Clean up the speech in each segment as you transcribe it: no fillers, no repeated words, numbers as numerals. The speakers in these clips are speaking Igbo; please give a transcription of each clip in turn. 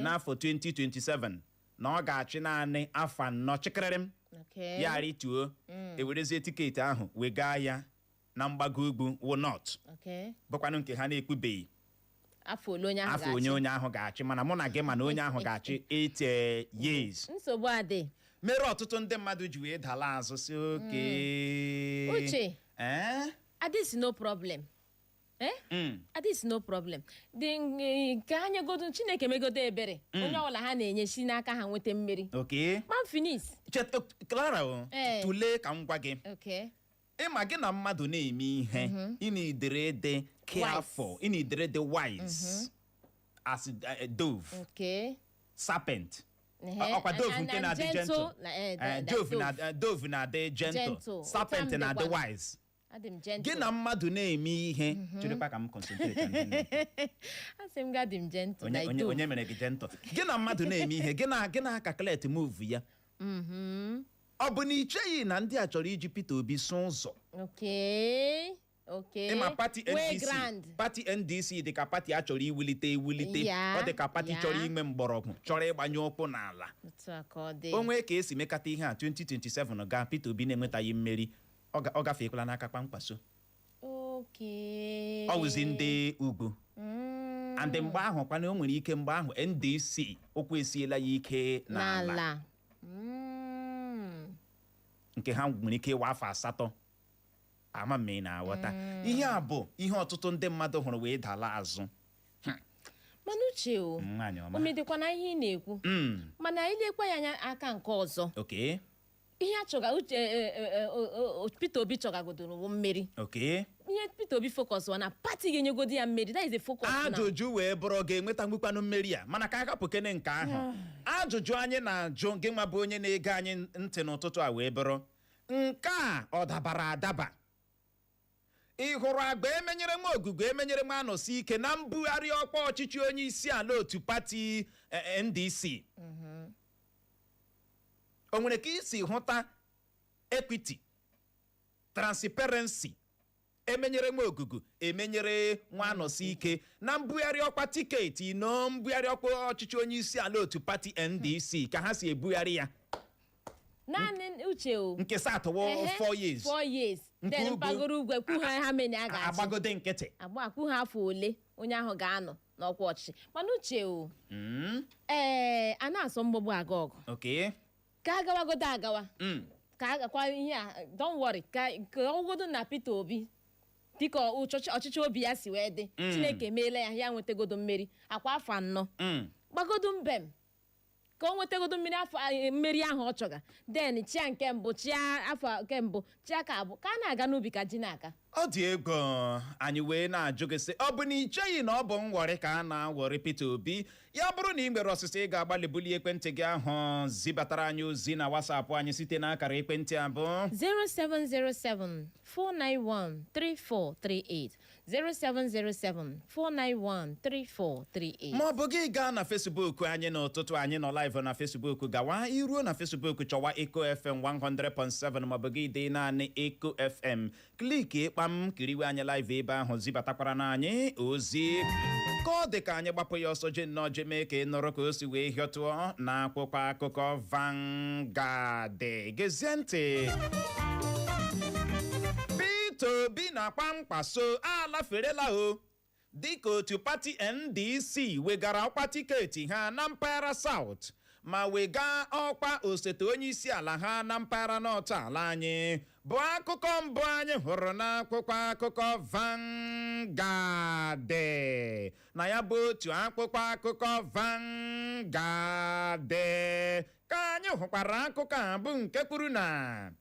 N'afọ 2027 na ọ ga-achị naanị afọ 4 chịkịrịrị m. Ya rituo, ewerezie ticket ahụ wega ya na mgbago ugwu wụ North, bụkwanụ nke ha na-ekpubeghị afọ ole onye ahụ afọ onye ga-achị. Onye ahụ ga-achị, mana mụ na gị, mana onye ahụ ga-achị 8 years. Nsogbu adị. Mere ọtụtụ ndị mmadụ ji wee dala azụ si oke. Uche. Eh? Adis, no problem, eh? Adis, no problem dị nke ha nyegodo. Chineke megodo ebere, onye ọbụla ha na-enye si n'aka ha nweta mmeri. Kpam, finish. Clara o, tulee ka m gwa gị. Ịma gị na mmadụ na-eme ihe, ị na-edere ede careful, ị na-edere dị wise as a dove, serpent. Ọkwa dove nke and na-adị gentle, gentle. Dove dove. Na dove na-adị gentle. Gentle. Serpent Ụta m na-adị dịkwa. wise. Adị m gentle. Gị na mmadụ na-eme ihe, cherekwa ka m concentrate na ihe na-ekwu. Asị m gị, adị m gentle Onye like onye dove. Onye mere gị gentle? Gị na mmadụ na-eme ihe, gị na calculate move ya. Ọ bụ na ị cheghị na ndị a chọrọ iji Peter Obi sụ ụzọ? Ịma party Way NDC, grand. Party NDC dị ka party a chọrọ iwulite ewulite. Ọ dị ka party chọrọ inwe mgbọrọgwụ, chọrọ ịgbanye ụkwụ n'ala. Otu a ka ọ dị. O nwee ka esi mekata ihe a, 2027 gaa, Peter Obi na-enwetaghị mmeri, ọ gafeekwala n'aka kpamkpaso. Ọ wụzi ndị ugwu. And mgbe ahụ kwana, o nwere ike mgbe ahụ NDC okwu esiela ya ike n'ala. N'ala. Nke ha nwere ike ịwa afọ 8. Ama m ị na-aghọta. Ihe a bụ ihe ọtụtụ ndị mmadụ hụrụ wee dala azụ. Mana uche o, Nwaanyị ọma. O medekwa na ihe ị na-ekwu, mana ilekwa ya anya aka nke ọzọ, ihe a chọga uche, Peter Obi chọgagodoro wụ mmeri. Ihe Peter Obi focus wa na party ga-enyegodi ya mmeri, that is the focus now. Ajụjụ wee bụrụ, ga-enweta nwekwanụ mmeri a? Mana ka a hapụ kene nke ahụ. Ajụjụ anyị na-ajụ gị nwa bụ onye na-ege anyị ntị n'ụtụtụ a wee bụrụ, nke a ọ dabara adaba? Ị hụrụ agba emenyere nwa ogugu, emenyere nwa anọsi ike na mbugharị ọkwa ọchịchị onye isi ala otu party NDC, o nwere ka isi hụta equity, transparency, emenyere nwa ogugu, emenyere nwa anọsi ike na mbugharị ọkwa ticket na mbugharị ọkwa ọchịchị onye isi ala otu party NDC ka ha si ebugharị ya? Naanị uche o. Nke satọwọ 4 years. 4 years. Nke Then ugwu. mpagoro ugwu ekwu ha ha many a ga-achị. Agbagode nkịtị. Agba akwụ ha afọ ole onye ahụ ga-anọ n'ọkwa ọchịchị. Mana uche o, ee, a na-asọ mgbagbu aga ọgụ. Ka agawagodo agawa, ka agakwa ihe a. Don't worry, ka ọgwụgodo na Peter Obi, dịka ọchịchị obi ya si wee dị, Chineke meela ya, ya nwetagodo mmeri akwa afọ 4. Gbagodo mbem ka o nwetagodo mmeri afọ mmeri ahụ ọ chọga, then chia nke mbụ, chia afọ nke mbụ, chia ka abụ, ka a na-aga n'ubi ka ji na-aka. Ọ dị ego. Anyị wee na-ajụ gị sị, ọ bụ na ị cheghị na ọ bụ nghọrị ka a na-aghọrị Peter Obi? Ya bụrụ na ị nwere ọsịsa, ị ga-agbalị bulie ekwentị gị ahụ zibatara anyị ozi na WhatsApp anyị site n'akara ekwentị abụọ: 0707 491 3438, 0707 491 3438. Ma ọ bụ gị gaa na Facebook anyị n'ụtụtụ. Anyị nọ live na Facebook. Gawa iruo na Facebook, chọwa Eco FM 100.7, maọbụ gị dee naanị Eco FM, click kpam, kiriwe anyị live ebe ahụ, zibatakwara na anyị ozi. Ka ọ dị ka anyị gbapụ ya ọsọ, je nnọọ je mee ka ị nụrụ ka o si wee hịọtụọ na akwụkwọ akụkọ Vanguard. Gezie ntị. Peter Obi na Kwankwaso alaferela o, dịka otu party NDC wegara ọkwa ticket ha na mpaghara South ma wega ọkwa osote onye isi ala ha na mpaghara North ala anyị, bụ akụkọ mbụ anyị hụrụ n'akwụkwọ akụkọ Vanguard. Na ya bụ otu akwụkwọ akụkọ Vanguard ka anyị hụkwara akụkọ a bụ nke kwuru na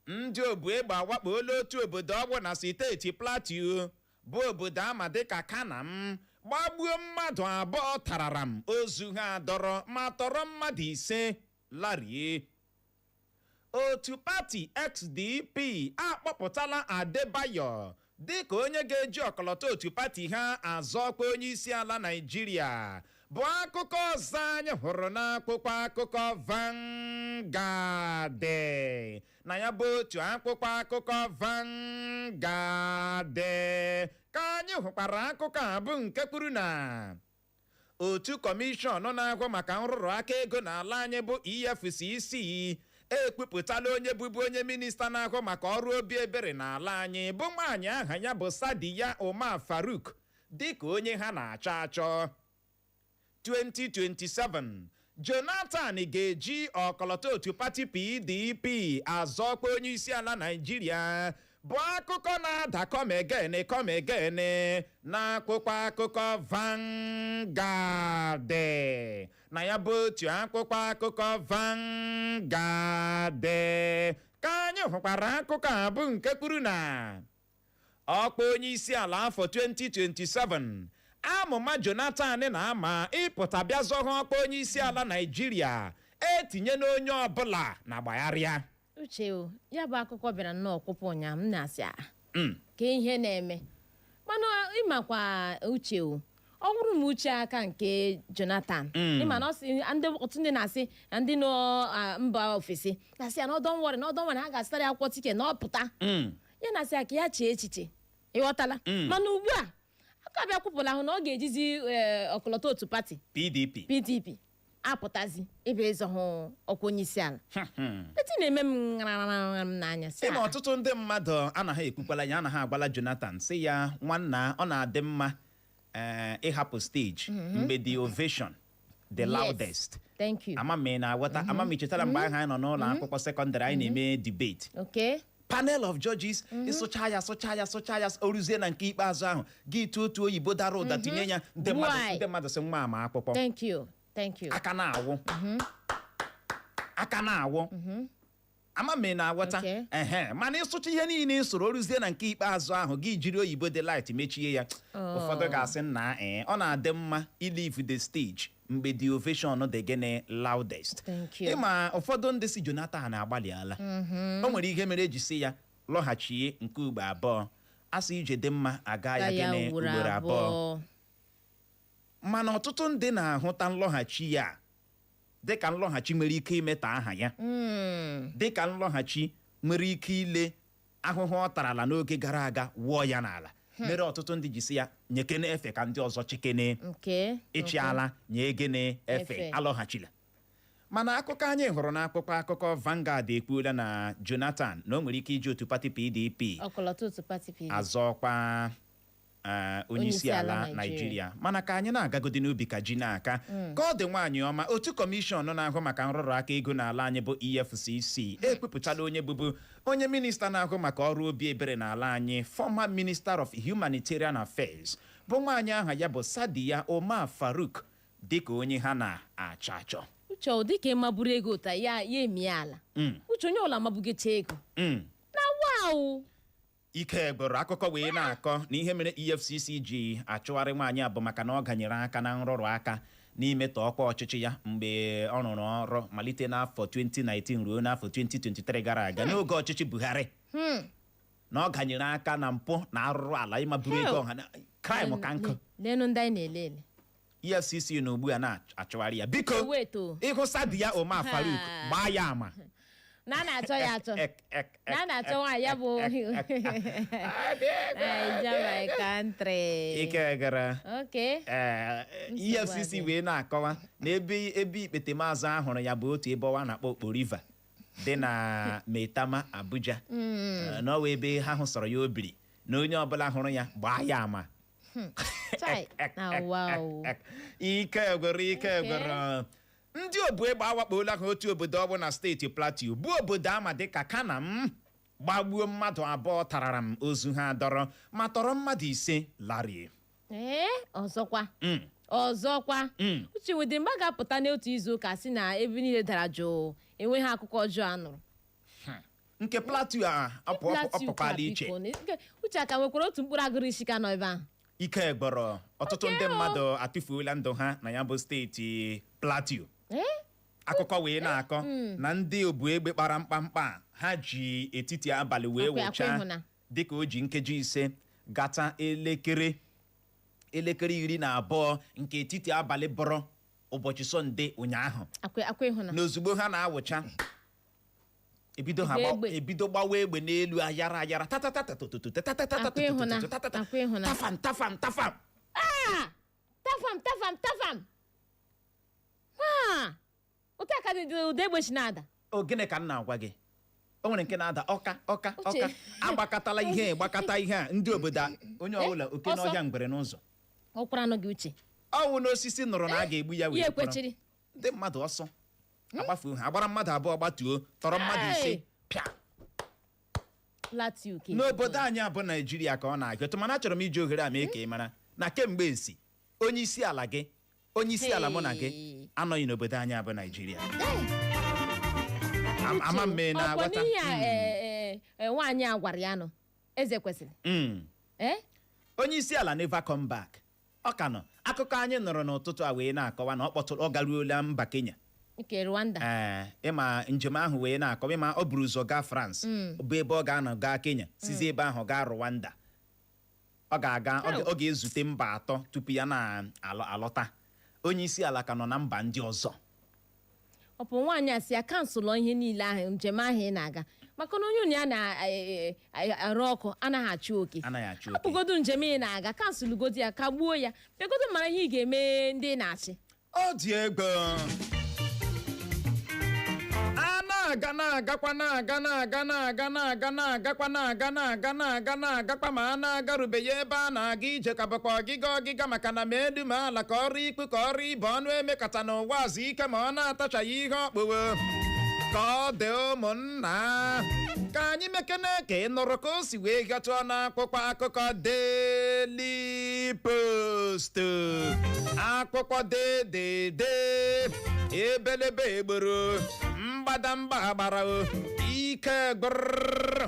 ndị obu egbe awakpola otu obodo ọgwụ na steeti Plateau, bụ obodo ama dịka Kanam, gbagbuo mmadụ 2 tararam, ozu ha dọrọ ma tọrọ mmadụ 5 larie. Otu party SDP akpọpụtala Adebayo dịka onye ga-eji ọkọlọtọ otu party ha azọ ọkwa onye isi ala Naịjirịa, bụ akụkọ ọzọ anyị hụrụ n'akwụkwọ akụkọ Vanguard. Na ya bụ otu akwụkwọ akụkọ Vanguard ka anyị hụkwara akụkọ a bụ nke kwuru na Otu kọmishọn na-ahụ maka nrụrụ aka ego n'ala anyị bụ EFCC ekwupụtala onye bụbu onye minista na-ahụ maka ọrụ obi ebere n'ala anyị, bụ nwaanyị aha ya bụ Sadiya Umar Faruk, dịka onye ha na-achọ achọ. 2027, Jonathan ga-eji ọkọlọtọ otu pati PDP azọkwa onye isi ala Naịjirịa, bụ akụkọ na-ada kọmegene kọmegene n'akwụkwọ akụkọ Vanguard. Na ya bụ otu akwụkwọ akụkọ Vanguard ka anyị hụkwara akụkọ a, bụ nke kwuru na ọkwa onye isi ala afọ 2027, amụma Jonathan na-ama ịpụta bịa zọghọ ọkwa onye isi ala Naịjirịa etinye n'onye ọbụla na gbagharịa. Uche o, ya bụ akụkọ bịara nnọọ kwụpụ ụnyaahụ, m na-asị a ka ihe na-eme, mana ịmakwa, Uche o, ọ bụrụ ma uche aka nke Jonathan, ịma na ọ sị ndị ọtụtụ ndị na-asị na ndị nọ mba ofesi na-asị ya na don't worry, na don't worry, ha ga-asịtara ya akwụkwọ ticket na ọ pụta. Ya na-asị ya ka ya chee echiche, ịghọtala? Mana ugbu a aka bịa kwupụla ahụ na ọ ga-ejizi ọkọlọtọ otu pati PDP. PDP apụtazi ebe ịzọhụ ọkwa onye isi ala. Eti na-eme m ṅara m n'anya sị Ịma "Ah, ọtụtụ ndị mmadụ anaghị ekwukwala ya, anaghị agwala Jonathan sị ya, nwanna, ọ na-adị mma ịhapụ stage mgbe the ovation the loudest. Thank you. Ama m ị na-aghọta, ama m ichetara mgbe ahụ anyị nọ n'ụlọ akwụkwọ sekọndịrị, anyị na-eme debate, panel of judges, ịsụcha ya, sụcha ya, sụcha ya, o ruzie na nke ikpeazụ ahụ, gị tụọ otu oyibo dara ụda tinye ya, ndị mmadụ Why? ndị mmadụ sị nwa ama akwụkwọ. Thank you, thank you. Aka na-awụ, aka na-awụ. Ama m ị na-aghọta? Okay. Ehe, mana ịsụcha ihe niile ị sụrụ, o ruzie na nke ikpeazụ ahụ, gị jiri oyibo dị light mechie ya. Ụfọdụ ga-asị nna, ee, ọ na-adị mma ileave the stage mgbe the ovation dị gịnị? Loudest. Thank you. Ịma ụfọdụ ndị si Jonathan agbalịala, o nwere ihe mere eji si ya lọghachie nke ugbo abụọ. Asị ije dị mma aga ya Ka ya gịnị? ugboro Ugboro abụọ. abụọ. Mana ọtụtụ ndị na-ahụta nlọghachi ya dịka nlọghachi nwere ike imetọ aha ya, dịka nlọghachi nwere ike ile ahụhụ ọ tarala n'oge gara aga wụọ ya n'ala, mere ọtụtụ ndị ji si ya nyekene efe ka ndị ọzọ chikene. Ịchịala, nye gịnị? Efe. Efe. Alọghachila. Mana akụkọ anyị hụrụ n'akwụkwọ akụkọ Vanguard ekwuola na Jonathan na o nwere ike iji otu pati PDP ọkọlọtọ otu pati PDP azọkwa onyeisi ala Onyeisi ala. Naijiria. Mana ka anyị na-agagodi n'ubi ka ji n'aka ka ọ dị, nwaanyị ọma, otu kọmishọn na-ahụ maka nrụrụ aka ego n'ala anyị bụ EFCC ekwupụtala onye bụbu onye minista na-ahụ maka ọrụ obi ebere n'ala anyị, former minister of humanitarian affairs, bụ nwaanyị aha ya bụ Sadiya Umar Faruk, dịka onye ha na-achọ achọ. Uche, ọ dịka ịmaburu ego ụta ya ya emie ala. Uche, onye ọla mabugecha ego na wow. Ike gboro akụkọ wee na-akọ na ihe mere EFCC ji achụgharị nwaanyị a bụ maka na ọ ganyere aka na nrụrụ aka n'imetọ ọkwa ọchịchị ya mgbe ọ rụrụ ọrụ malite n'afọ 2019 ruo n'afọ 2023 gara aga n'oge ọchịchị Buhari, na ọ ganyere aka na mpụ na arụrụ ala, ịmaburu ego ọha na crime ka nkụ. Leenụ ndị anyị na-ele ele. EFCC na ugbu a na-achụgharị ya. Biko, Wait o. ịhụ Sadiya Umar Faruk, Ha. gbaa ya ama. Na a na-achọ ya achọ. Ek, ek, ek, Na a na-achọ nwaanyị ya bụ Naija, my country. Ike gara. Okay. Ee, EFCC adịghị. wee na-akọwa na ebe ikpete maazị ahụrụ ya bụ otu ebe ọwa na-akpọ Okpo River dị na Maitama, Abuja. Na ọwa ebe ha hụsọrọ ya obiri, na onye ọbụla hụrụ ya gbaa ya ama. Chai, na wow. Ike gwere, ike gwere. Ndị obu egbe awakpola ha otu obodo ọ bụ na steeti Plateau, bụ obodo ama dịka Kanam, gbagbuo mmadụ abụọ, tarara m ozu ha dọrọ ma tọrọ mmadụ ise larie. Ee, ọzọkwa, ọzọkwa. Uche, nwede mgbe a ga-apụta n'otu izu ụka si na ebe niile dara jụụ, enweghị akụkọ ọjọọ a nụrụ. Nke Plateau a Plateau ọpụkwala ka iche. biko, Uche, aka nwekwara otu mkpụrụ agụrụ isi ka nọ ebe ahụ. Ike gbọrọ, ọtụtụ ndị mmadụ atụfuola ndụ ha na ya bụ steeti Plateau. Akụkọ wee na-akọ na ndị obu egbe kpara mkpamkpa ha ji etiti abalị wee Akwa wụchaa ịhụna. dịka o ji nkeji 5 gata elekere 12 nke etiti abalị bọrọ ụbọchị Sọnde ụnyaahụ. Akwa ịhụna. Na ozugbo ha na-awụcha, ebido ha Egbe egbe. ebido gbawa egbe n'elu ayara ayara, Akwa ịhụna, tatatatatatatatatatatatatatatata, akwa ịhụna. tafam tafam tafam. Ah! Tafam tafam tafam. ka dị ụda egbe si na-ada. O gịnị ka m na-agwa gị? O nwere nke na-ada ọka ọka. Uche. Ọka agbakọtala ihe, gbakọta ihe a, ndị obodo onye ọbụla oke Ọsọ. n'ọhịa, ngwere n'ụzọ. Ọkwaranụ gị, Uche. Ọwụ n'osisi nụrụ na a ga-egbu ya wee Ya kpọrọ. ekwechiri. Ndị mmadụ ọsọ agbafuo, ha agbara mmadụ abụọ, gbatuo, tọrọ mmadụ 5. Hey! Pịa. Plateau ka N'obodo anyị abụ Naijiria ka ọ na-aga otu, mana achọrọ m iji ohere a mee ka ị mara na kemgbe esi onye isi ala gị, onye isi ala mụ na gị Hey. anọghị n'obodo anyị abụ Naijiria. Ama m mee ọkwa na-aghọta. n'ihi a nwaanyị a gwara ya nọ eze kwesịrị. Onye isi ala never come back. Ọ ka nọ. Akụkọ anyị nụrụ n'ụtụtụ a wee na-akọwa na ọ kpọtụrụ, ọ garuola mba Kenya. Nke Rwanda. Ee, ịma njem ahụ wee na-akọwa, ịma ọ buru ụzọ gaa France, bụ ebe ọ ga-anọ gaa Kenya, sizi ebe ahụ gaa Rwanda. Ọ ga-aga, ọ ga-ezute mba atọ tupu ya na-alọta. Onye isi ala ka nọ na mba ndị ọzọ. Ọ bụ nwaanyị a si ya cancelụ ihe niile ahụ, njem ahụ ị na-aga, maka na onye unu ya na-arụ ọkụ anaghị achụ oke. Anaghị achụ oke. Hapụgodu njem ị na-aga, cancelụgodu ya, kagbuo ya, bịagodo mara ihe ị ga-eme ndị ị na-achị. Ọ dị ego. A na-aga, na-agakwa, na-aga, na-aga, na-aga, na-aga, na-agakwa, na-aga, na-aga, na-aga, na-agakwa, ma a na-agarubeghị ebe a na-aga. Ije ka bụkwa ọgịga ọgịga, maka na ma elu ma ala, ka ọrụ ikpu ka ọrụ ibe ọnụ emekata n'ụwa azụ ike, ma ọ na-atachaghị ihe ọkpụwo ka ọ dị. Ụmụnna, ka anyị mekene ka ị nụrụ ka o si wee gatụọ n'akwụkwọ akụkọ Daily Post. Akwụkwọ dedede ebelebe egboro mgbadamgba agbara o, ike gbụrụrụ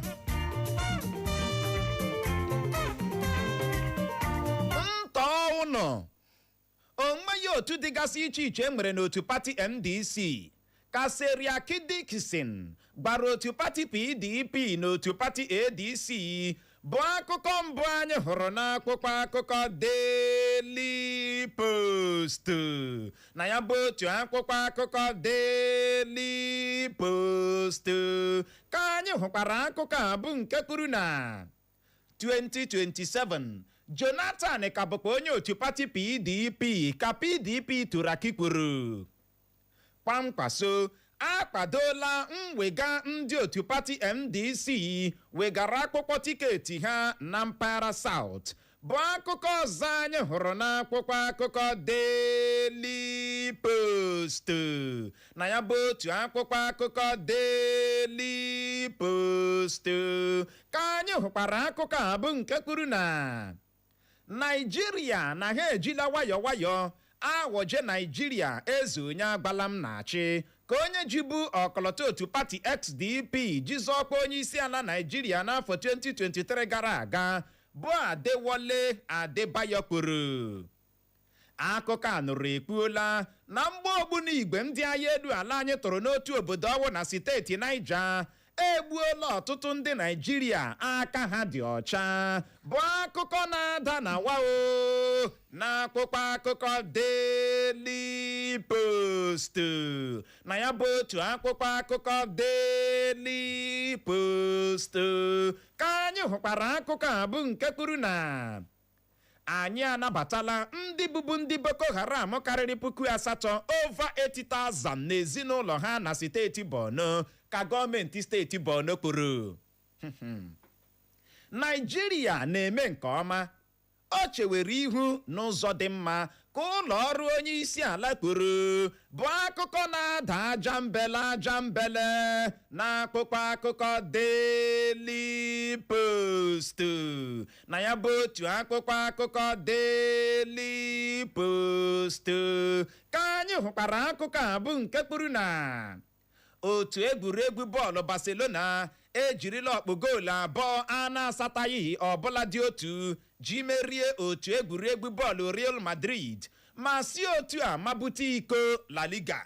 ntọ ụnọ. O nweghị otu dịgasị iche iche e nwere n'otu pati NDC, ka Seriake Dickson gbara otu pati PDP na otu pati ADC, bụ akụkọ mbụ anyị hụrụ n'akwụkwọ akụkọ Daily Post. Na ya bụ otu akwụkwọ akụkọ Daily Post ka anyị hụkwara akụkọ a bụ nke kwuru na 2027, Jonathan ka bụkwa onye otu pati PDP, ka PDP Turaki kwuru. Kpamkpaso akwadola mwega ndị otu pati NDC wegara akwụkwọ tiketi ha na mpaghara South, bụ akụkọ ọzọ anyị hụrụ n'akwụkwọ akụkọ Daily Post. Na ya bụ otu akwụkwọ akụkọ Daily Post ka anyị hụkwara akụkọ a bụ nke kwuru na Naijiria na ha ejila nwayọọ nwayọọ aghọje Naijiria eze onye agbala m na-achị, ka onye jibu ọkọlọtọ otu pati SDP jizọkwa onye isi ala Naijiria n'afọ 2023 gara aga, bụ Adewole Adebayo kwuru. Akụkọ a nụrụ ekwuola na mgba ogbunigwe ndị agha elu ala anyị tụrụ n'otu obodo ọwụ na steeti Niger egbuola ọtụtụ ndị Naijiria aka ha dị ọcha, bụ akụkọ na-ada na wao n'akwụkwọ akụkọ Daily Post. Na ya bụ otu akwụkwọ akụkọ Daily Post ka anyị hụkwara akụkọ a bụ nke kwuru na anyị anabatala ndị bụbu ndị Boko Haram karịrị 8,000, over 80,000, n'ezinụlọ ha na steeti Borno, ka gọọmenti steeti Borno kwuru. Naijiria na-eme nke ọma, o chewere ihu n'ụzọ dị mma, ka ụlọ ọrụ onye isi ala kwuru, bụ akụkọ na-ada aja mbele aja mbele n'akwụkwọ akụkọ Daily Post. Na ya bụ otu akwụkwọ akụkọ Daily Post ka anyị hụkwara akụkọ a bụ nke kwuru na otu egwuregwu bọọlụ Barcelona ejirila ọkpụ goolu 2 a na-asataghị ọbụla dị otu ji merie otu egwuregwu bọọlụ Real Madrid, ma si otu a mabute iko La Liga.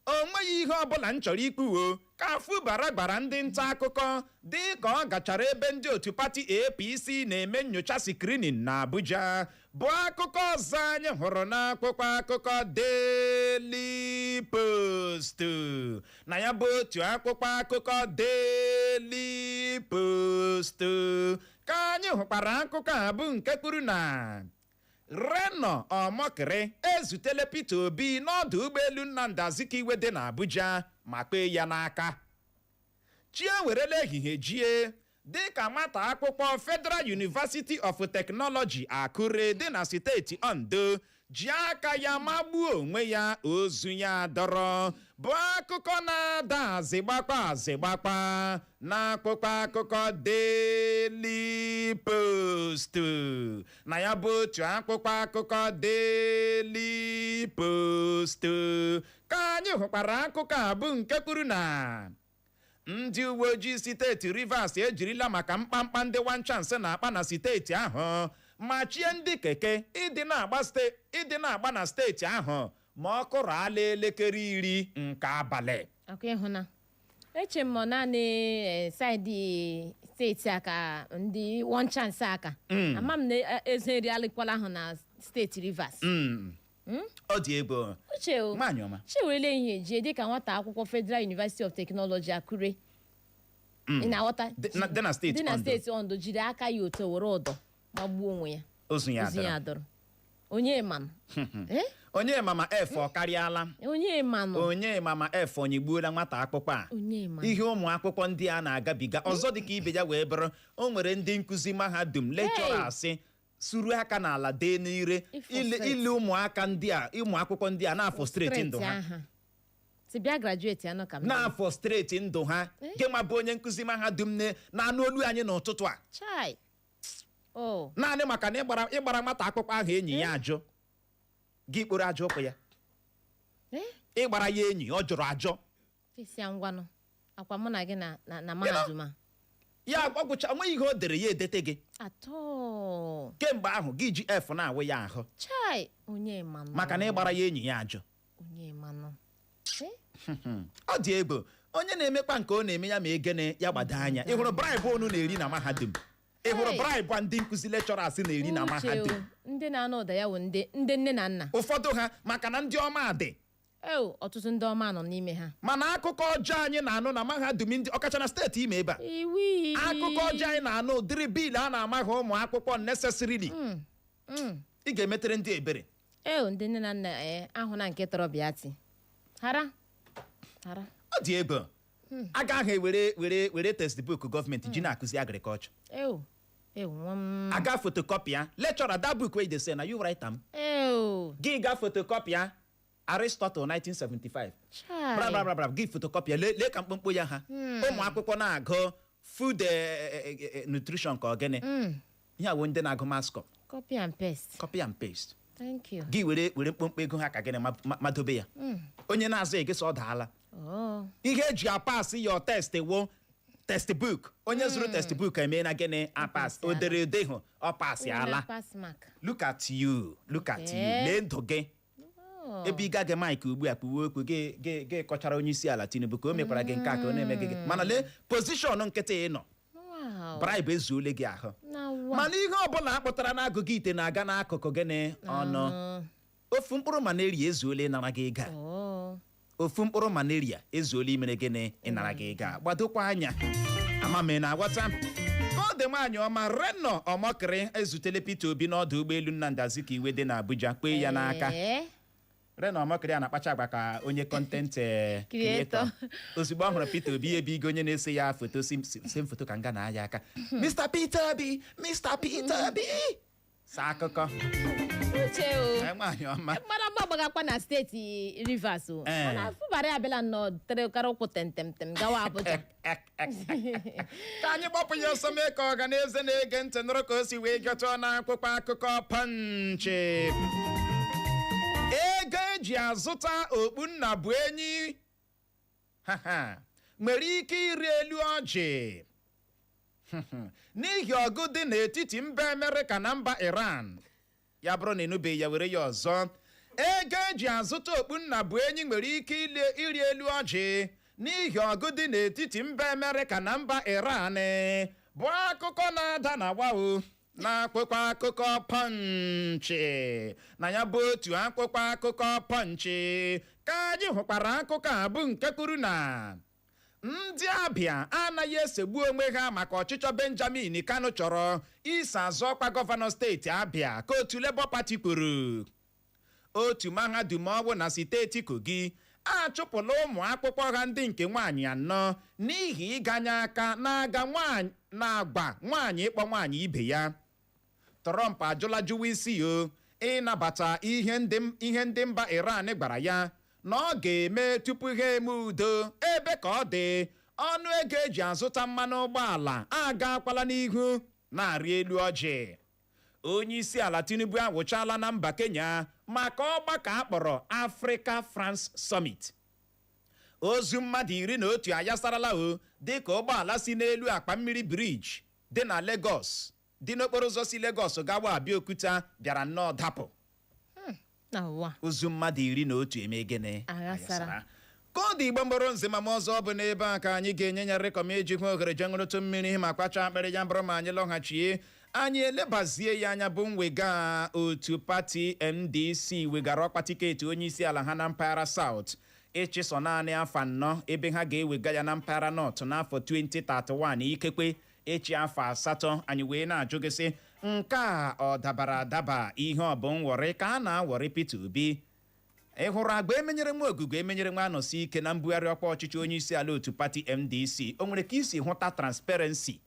O nweghị ihe ọbụla m chọrọ ikwuo, ka Fubara gbara ndị nta akụkọ dị ka ọ gachara ebe ndị otu pati APC na-eme nyocha screening na Abuja, bụ akụkọ ọzọ anyị hụrụ n'akwụkwọ akụkọ Daily Post. Na ya bụ otu akwụkwọ akụkọ Daily Post ka anyị hụkwara akụkọ a bụ nke kwuru na Reno Omokri ezutele Peter Obi n'ọdụ ụgbọelu Nnamdi Azikiwe dị n'Abuja ma kpee ya n'aka. Chi ewerela ehihie jie dịka nwata akwụkwọ Federal University of Technology Akure dị na steeti Ondo ji aka ya magbuo onwe ya, ozu ya dọrọ, bụ akụkọ na-ada azịgbakpa azịgbakpa n'akwụkwọ akụkọ Daily Post. Na ya bụ otu akwụkwọ akụkọ Daily Post ka anyị hụkwara akụkọ a bụ nke kwuru na ndị uwe ojii steeti Rivers ejirila maka mkpamkpa ndị one chance na-akpa na steeti ahụ machie ndị keke ịdị na-agba na steeti ahụ ma ọ kụrụ ala elekere 10 nke abalị. Akwa ịhụna eche m, ọ naanị side steeti a ka ndị one chance aka ama m na eze eri alịkwala ahụ na steeti Rivers. Ọ dị egwu. Uche o. Nwaanyị ọma. Chiwerele ihe jie dịka nwata akwụkwọ Federal University of Technology Akure, ị na-aghọta? Dị na steeti dị na Ondo. steeti Ondo, jiri aka ya otu were ụdọ magbuo onwe ya. Ozu ya Ozu ya dọrọ. dọrọ. Onye manụ? Eh? Onye mama f ọ karịala. Onye manụ? Onye mama f onyegbuola nwata akwụkwọ a. Onye manụ? Ihe ụmụ akwụkwọ ndị a na-agabiga ọzọ dịka ibe ya wee bụrụ, o nwere ndị nkụzi mahadum, lecturers, suru aka n'ala dee n'ire ile Ịfrustrate. ile ụmụaka ndị a, ụmụ akwụkwọ ndị a na-afrustrate ndụ ha. Aha si bịa graduate anọ ka m Na-afrustrate ndụ ha. Gị nwa bụ onye nkụzi mahadum na-anụ olu anyị n'ụtụtụ a, Chai o. naanị maka na ịgbara nwata akwụkwọ ahụ enyi ya ajụ, gị kporo ajụ ụkwụ ya. Eh? Ịgbara ya enyi ọ jụrụ ajụ. Fesịa ngwanụ akwa mụ na gị na mahadum a. Ya ọgwụcha, onweghị ihe o dere ya edete gị. Atọ. Kemgbe ahụ gị ji f na-awụ ya ahụ. Chai, onye manụ? Maka na ịgbara ya enyi ya ajụ. Onye manụ? Eh? Ọ dị egwu. Onye na-emekpa nke ọ na-eme ya ma egene ya gbado anya. Ị hụrụ bribe unu na-eri na mahadum? Ị hụrụ Hey! bribe a ndị nkụzi, lecturers na-eri na Uche mahadum? o, ndị na-anụ ụda ya wụ ndị nne na nna. Ụfọdụ ha, maka na ndị ọma dị. Eo, ọtụtụ ndị ọma nọ n'ime ha. Mana akụkọ ọjọọ anyị na-anụ na mahadum ndị ọkacha na steeti Imo ebe a, Iwi. akụkọ ọjọọ anyị na-anụ, ụdịrị bill a na-amaghị ụmụ akwụkwọ necessarily, ị ga-emetere ndị ebere. Eo, ndị nne na nna ee ahụ na nke tọrọ bịa ti hara hara. Ọ dị ego agaghị ewere were textbook gọọmenti ji na-akụzi agriculture. Eo eo, nwa m. Aga photocopy ya, lecturer, that book wey you dey say na you write am. Eo. Gị ga photocopy ya Aristotle 1975. Chai. Bra bra bra bra, gị photocopy ya, lee ka mkpụmkpụ ya ha. Ụmụ akwụkwọ na-agụ food nutrition ka ọ gịnị, ihe a wụ ndị na-agụ mass com. Copy and paste. Copy and paste. Thank you. Gị were mkpụmkpụ ego ha ka gịnị madobe ya, onye na-azụ egesi ọ daala. Oh. Ihe eji apass your test wo textbook. Onye zụrụ textbook emeela gịnị? Apass. O dere ede hụ ọ pass ala. Pass mark. Look at you, look at you. Okay. Lee ndụ gị. Oh. Ebe ị gaghị mic ugbu a kpuwe okwu gị, gị kọchara onye isi ala Tinubu ka o mekwara gị nke a, ka ọ na-eme gị, mana lee position nkịtị ị nọ. Wow. Bribe ezuole gị ahụ. Na wa. Mana ihe ọbụla a kpụtara n'agụgụ ite na-aga n'akụkụ gịnị? Ọnụ. Ofu mkpụrụ malaria ezuole ịnara gị ego a. Oh. Ofu mkpụrụ malaria ezuola imere gịnị? Ịnara gị ego a. Gbadokwa anya, ama m ị na-aghọta ka ọ dị. Nwaanyị ọma, Reno Omokri ezutele Peter Obi n'ọdụ ụgbọelu Nnamdi Azikiwe dị n'Abuja, kpee ya n'aka. Ee. Reno Omokri a na-akpacha agwa ka onye content Creator. creator. Ozugbo ọ hụrụ Peter Obi, ebe igo onye na-ese ya foto si m foto ka nga na-aya aka, "Mr Peter Obi, Mr Peter Obi," sa akụkọ. Uche o. Ee, nwaanyị ọma. Mgbadagba gbagakwa na steeti Rivers o. Ee. Mana Fubara abịala nnọọ tere kara ụkwụ temtemtem gawa Abuja. Ka anyị gbapụ ya ọsọ mee ka ọha na eze na-ege ntị nụrụ ka o si wee gọtụọ n'akwụkwọ akụkọ Punch. Ego eji azụta okpu nna bụ enyi ha ha nwere ike ịrị elu ọjị n'ihi ọgụ dị n'etiti mba Amerịka na mba Iran. Ya bụrụ na ịnụbeghị ya, were ya ọzọ. Ego eji azụta okpu nna bụ enyi nwere ike ịrị elu ọjị n'ihi ọgụ dị n'etiti mba Amerịka na mba Iran, bụ akụkọ na-ada na wao n'akwụkwọ akụkọ Punch. Na ya bụ otu akwụkwọ akụkọ Punch ka anyị hụkwara akụkọ a bụ nke kwuru na Ndị Abịa anaghị esegbu onwe ha maka ọchịchọ Benjamin Kanu chọrọ iso azọ ọkwa gọvanọ steeti Abịa, ka otu Labour Party kwuru. Otu mahadum ọwụ na steeti Kogi achụpụla ụmụ akwụkwọ ha ndị nke nwaanyị anọ n'ihi ịganye aka na-aga nwaanyị na-agba nwaanyị ịkpọ nwaanyị ibe ya. Trump ajụla jụwa isi o ịnabata ihe ndị mba Iran gwara ya na ọ ga-eme tupu ha eme udo. Ebe ka ọ dị, ọnụ ego eji azụta mmanụ ụgbọala agakwala n'ihu na-arị elu ọjị. Onye isi ala Tinubu awụchala na mba Kenya maka ọgbakọ akpọrọ Africa France Summit. Ozu mmadụ 11 ayasarala o dịka ụgbọala si n'elu akpa mmiri bridge dị na Lagos, dị n'okporo ụzọ si Lagos gawa Abeokuta, bịara nnọọ dapụ. Na ụwa. Ozu mmadụ 11 eme gịnị? Aghasara. Ka ọ dị, Igbo mgbọrọ nze ma ọzọ, ọ bụ n'ebe a ka anyị ga-enye ya rịkọm iji hụ ohere je ṅụrụtụ mmiri ma kpacha akpịrị ya. Bụrụ ma anyị lọghachie, anyị elebazie ya anya bụ mwega otu pati NDC wegara ọkwa tiketi onye isi ala ha na mpaghara South ịchịsọ naanị afọ 4, ebe ha ga-ewega ya na mpaghara North n'afọ 2031, ikekwe echi afọ 8. Anyị wee na-ajụ gị sị, nke a ọ dabara adaba? Ihe ọ bụ nwọrị ka a na-awọrị Peter Obi? Ị hụrụ agba emenyere nwa ogugo emenyere nwa anọsi ike na mbugharị ọkwa ọchịchị onye isi ala otu pati NDC? O nwere ka isi hụta transparency,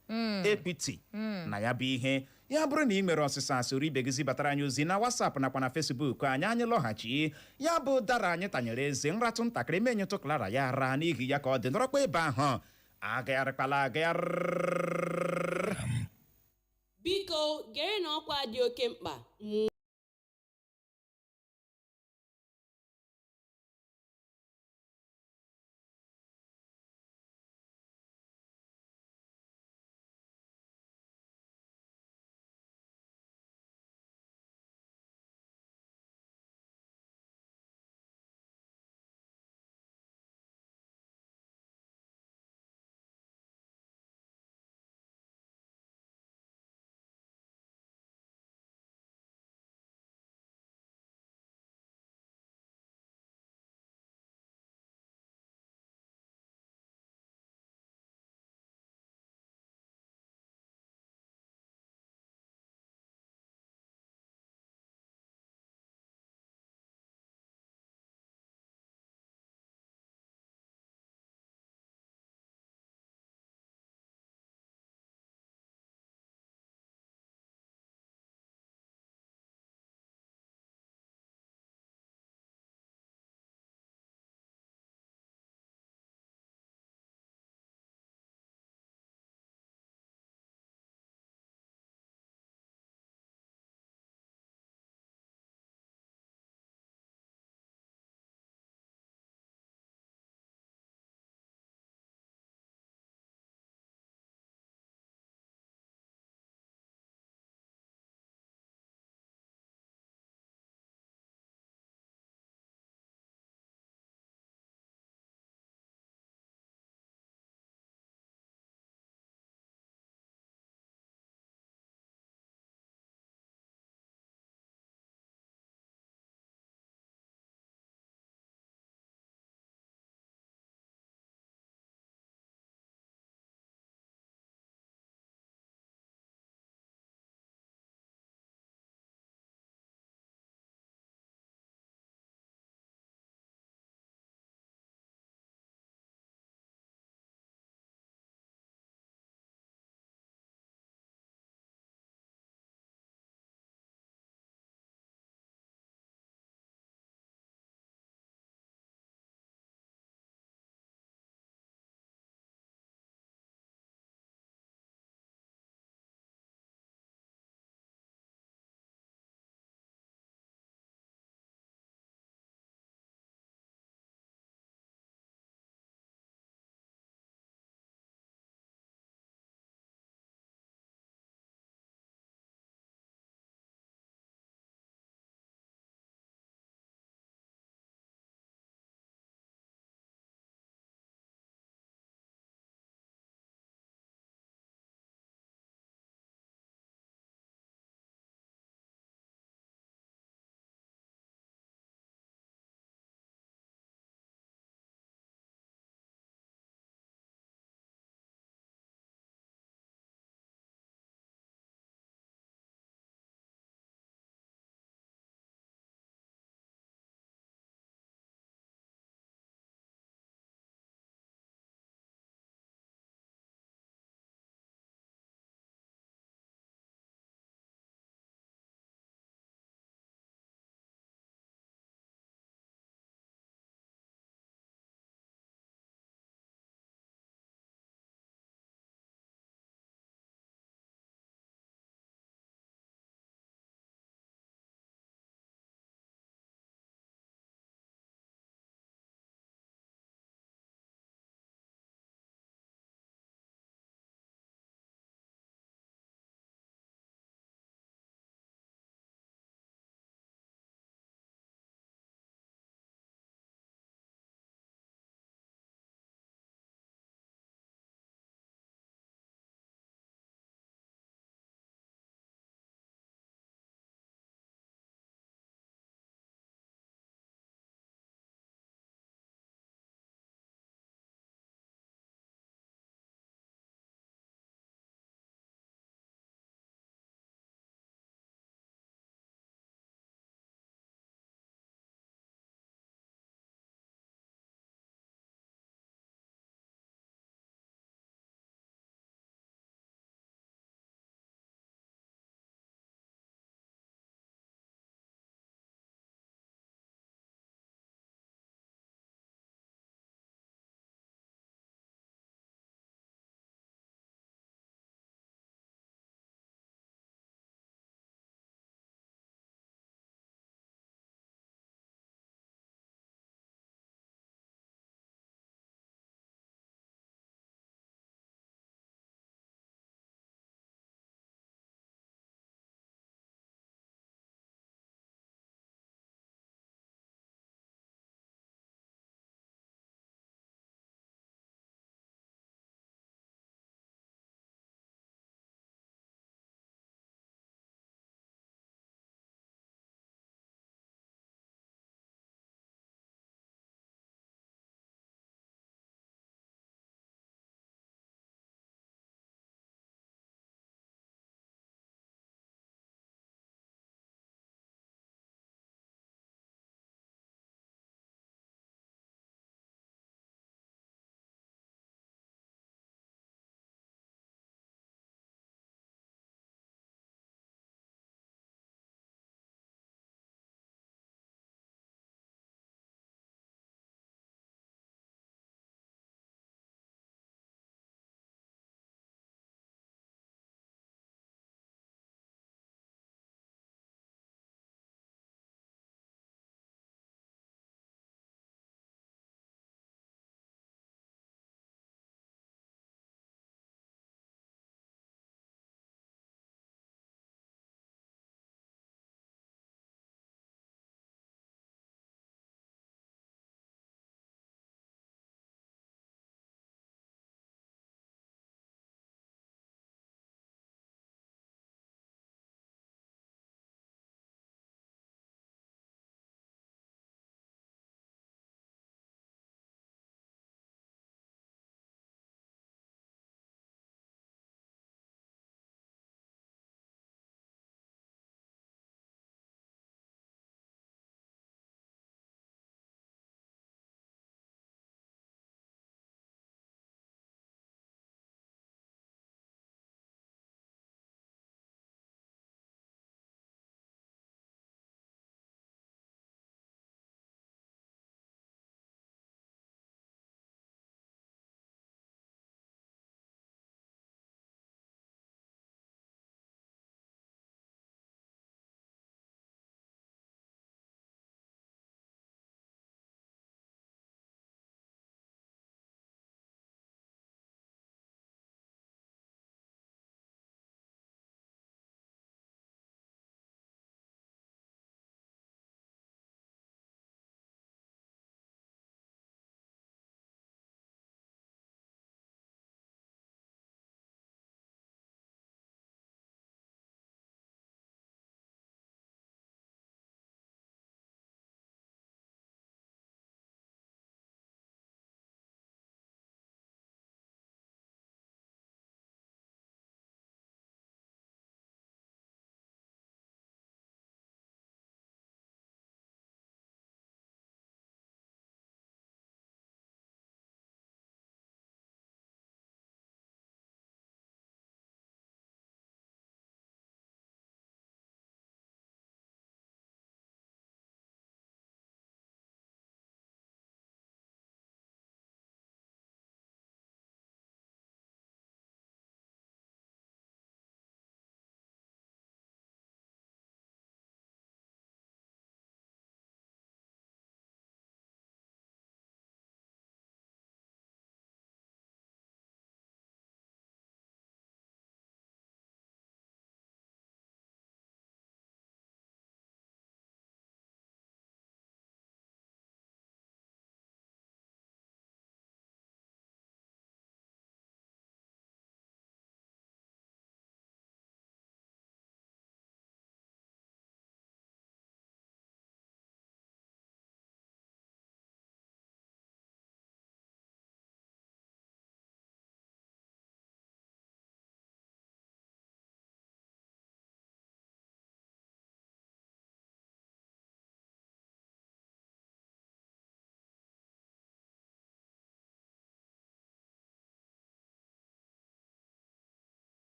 equity na ya bụ ihe? Ya bụrụ na ị nwere ọsịsa, soro ibe gị zibatara anyị ozi na WhatsApp nakwa na Facebook anyị. Anyị lọghachi, ya bụ dara anyị tanyere eze nratụ ntakịrị menyetụ Clara ya ra. N'ihi ya, ka ọ dị, nọrọkwa ebe ahụ, agagharịkwala agagharị. Biko gere na ọkwa dị oke mkpa.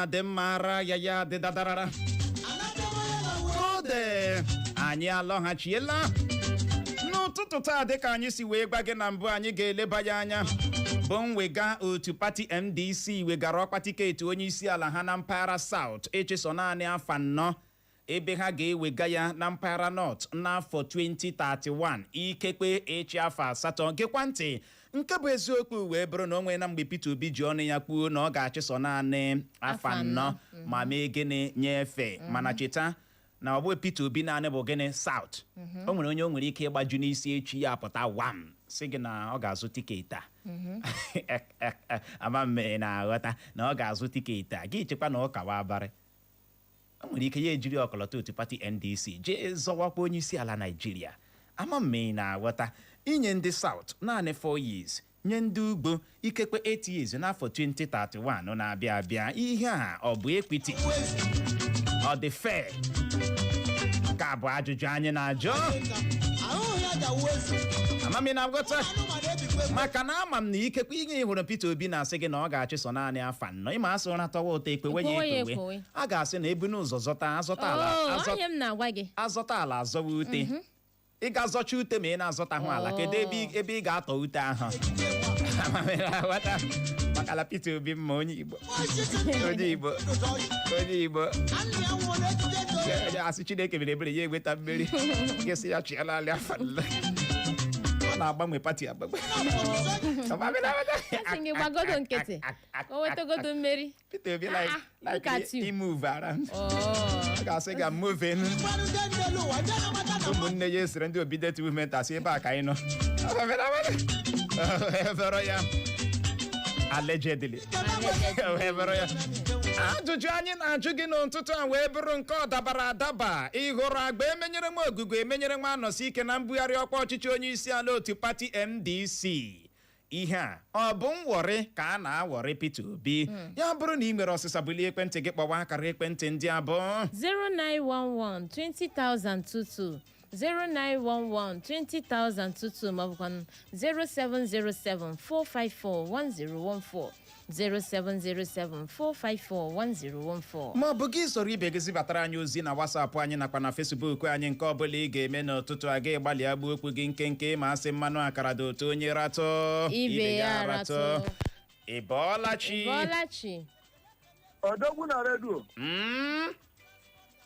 Dị mma, ara ya ya dị dadarara ode. Anyị alọghachiela n'ụtụtụ taa. Dịka anyị si wee gwa gị na mbụ, anyị ga-eleba ya anya bụ mwega otu pati NDC wegara ọkwa tiketi onye isi ala ha na mpaghara South, echeso naanị afọ 4, ebe ha ga-ewega ya na mpaghara North n'afọ 2031, ikekwe echi afọ 8. Gekwa ntị, nke bụ eziokwu wee bụrụ na o nwee na mgbe Peter Obi ji ọnụ ya kwuo na ọ ga-achịsọ naanị afọ Afọ 4 anọ. ma mee gịnị? Nyefee. Mana cheta na ọ bụghị Peter Obi naanị bụ gịnị South. O nwere onye o nwere ike ịgbaju n'isi echi, ya apụta wam sị gị na ọ ga-azụ tiketi a. Ama mme na-aghọta na ọ ga-azụ tiketi a, gị chekwa na ọ kawa abarị. O nwere ike ya ejiri ọkọlọtọ otu pati NDC jee zọwakwa onye isi ala Naijiria. Ama mme na-aghọta, inye ndị South naanị 4 years, nye ndị ugbo ikekwe 8 years n'afọ 2031 na-abịa abịa, ihe a ọ bụ equity? Ọ dị fair? Ka bụ ajụjụ anyị na-ajụ. Amami na aghọta, maka na ama m na ikekwe ihe ị hụrụ Peter Obi na-asị gị na ọ ga-achị sọ naanị afọ 4, ịma asị ụra tọwa ụtọ, ekpewe ya. Ekwewe ya. Ekpewe. Ekwewe. A ga-asị na ebu n'ụzọ zọta azọta ala. Oh, azọ onye m na-agwa gị. Azọta ala, azọwa ute. Ị ga-azọcha ute ma ị na-azọtahụ ala, kedu ebe ị ga-atọ ute ahụ? Amami na aghọta, maka na Peter Obi mma onye Igbo, onye Igbo, onye Igbo. Ya asị Chineke mere ebere, ya enweta mmeri, gịsị ya chịala alị afọ 4, ọ na-agbanwe pati agbanwe. Amami na aghọta. Asị gị gbagodo nkịtị ka o nwetagodo mmeri. Peter Obi like Ah, like look at you. he move around. Oh. Ọ ga-asị ga moving. Ụmụnne ya esoro ndị Obidient Movement asị ebe a ka anyị nọ. Efere ya, allegedly. Efere ya. Ajụjụ anyị na-ajụ gị n'ụtụtụ a wee bụrụ nke ọ dabara adaba. Ị hụrụ agba emenyere nwa ogugo emenyere nwa anọsi ike na mbugharị ọkwa ọchịchị onye isi ala otu pati NDC, ihe a ọ bụ nwọrị ka a na-awọrị Peter Obi? Ya bụrụ na ị nwere ọsịsa, bulie ekwentị gị kpọwa akara ekwentị ndị abụọ: 0911 20022, 0911 20022, maọbụkwa 0707 454 1014, 0707 454 1014. Ma ọ bụ gị soro ibe gị zibatara anyị ozi na WhatsApp anyị nakwa na Facebook anyị. Nke ọbụla ị ga-eme n'ụtụtụ a, ga gbalịa gbuo okwu gị nkenke, ma asị mmanụ akara dị otu onye ratụ ibe ya ratụ. Ị bọọla chi? Bọọla chi. Odogwu na redio.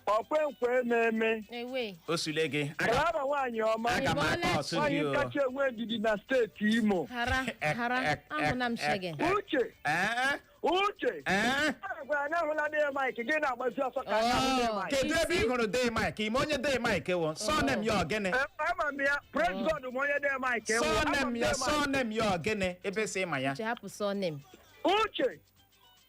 Ọkwenkwe ememe. Ewe. O sule gị. Clara nwaanyị ọma. Aga m aka ọsụ gị Nwaanyị o. kacha enwe ndidi na steeti Imo. Hara hara, ahụna m shege. Uche. Ee? Uche. Ee? Gwara anyị ahụla Dee Mike, gị na-agbazi ọsọ ka anyị ahụ Dee Oh. Mike. Kedu ebe ị hụrụ Dee Mike? Ime onye Dee Mike wụ surname ya ogene? Ama m ya, praise God, ma onye Dee Mike wụ. Ama m Surname ya. Dee Mike. Surname ya ogene ebe si ịma ya? Uche, hapụ surname. Uche,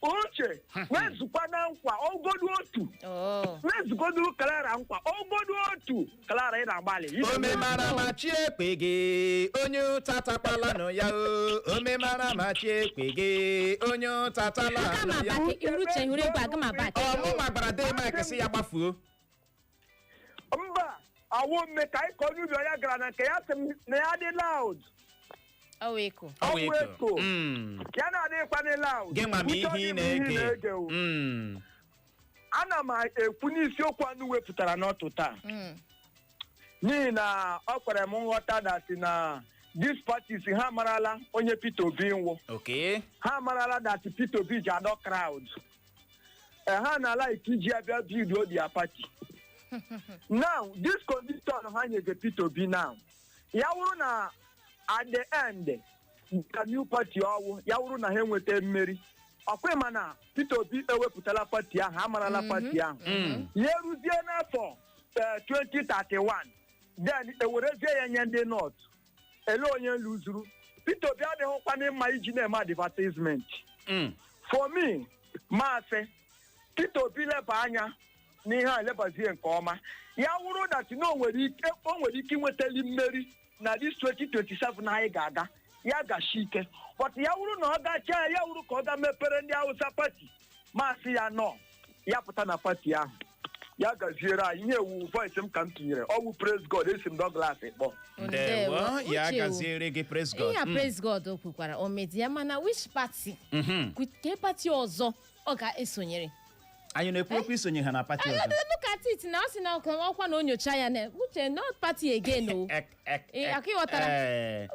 Uche, wezụkwana nkwa ogodu otu. Oh. Wezugodu Clara nkwa ogodu otu. Clara, ị na-agbalị. Omemara ma chi ekpe gị, onye ụta takwalanụ ya o. Omemara ma chi ekpe gị, onye ụta Aga m talanụ ya. abaki iru. Uche, hụrụ egwu, aga m abaki. Ọmụnwa gwara Dee Mike sị ya gbafuo. Mba, awụ mme ka anyị kọọ n'ubi onye gara na nke ya sị m na ya dị loud. Ọ wee eko. Ọ wụ Ọ wụ eko. eko. Ya na-adịghịkwa loud. Gị nwa ma Uche, ihe ị ọ dị m na-ege. o. Ana m ekwu n'isiokwu anụ wepụtara n'ọtụ taa, n'ihi na ọ kwere m nghọta that na these parties ha amarala onye Peter Obi nwụ. Ha amarala that Peter Obi ji adọ crowd. Ha na like iji abịa build their party. Now this condition ha nyege Peter Obi now, ya wụrụ na at the end ka new party ọwụ, ya wụrụ na ha enweta mmeri, ọkwa ma na Peter Obi ewepụtala pati ahụ, amarala pati ahụ. Ya eruzie n'afọ 2031, then ewerezie ya nye ndị North. Ele onye luzuru? Peter Obi adịghịkwana mma iji na-eme advertisement. For me, maasị Peter Obi leba anya n'ihe a, elebazie nke ọma. Ya wụrụ that na o nwere ike inwetali mmeri na this 2027 anyị ga-aga, ya gashi ike. But ya wụrụ na ọ gachaa, ya wụrụ ka ọ ga mepere ndị Hausa pati, maasị ya nọ ya pụta na pati ahụ. Ya gaziere anyị. Ihe ewu voice m ka m tinyere ọwụ. Praise God, esi m Douglas kpọ. Ndewo, ya Uche o. gaziere gị, praise God. Ihe a praise God o kwukwara o media, mana which party? Ke party ọzọ? Ọ ga-esonyere. Anyị na-ekwu okwu isonye ha na party ọzọ. Look at it na ọ sị na ọkwa na o nyocha ya na uche, not party again o. Ek, ek, Eh, ek. aka ịghọtara? Ee.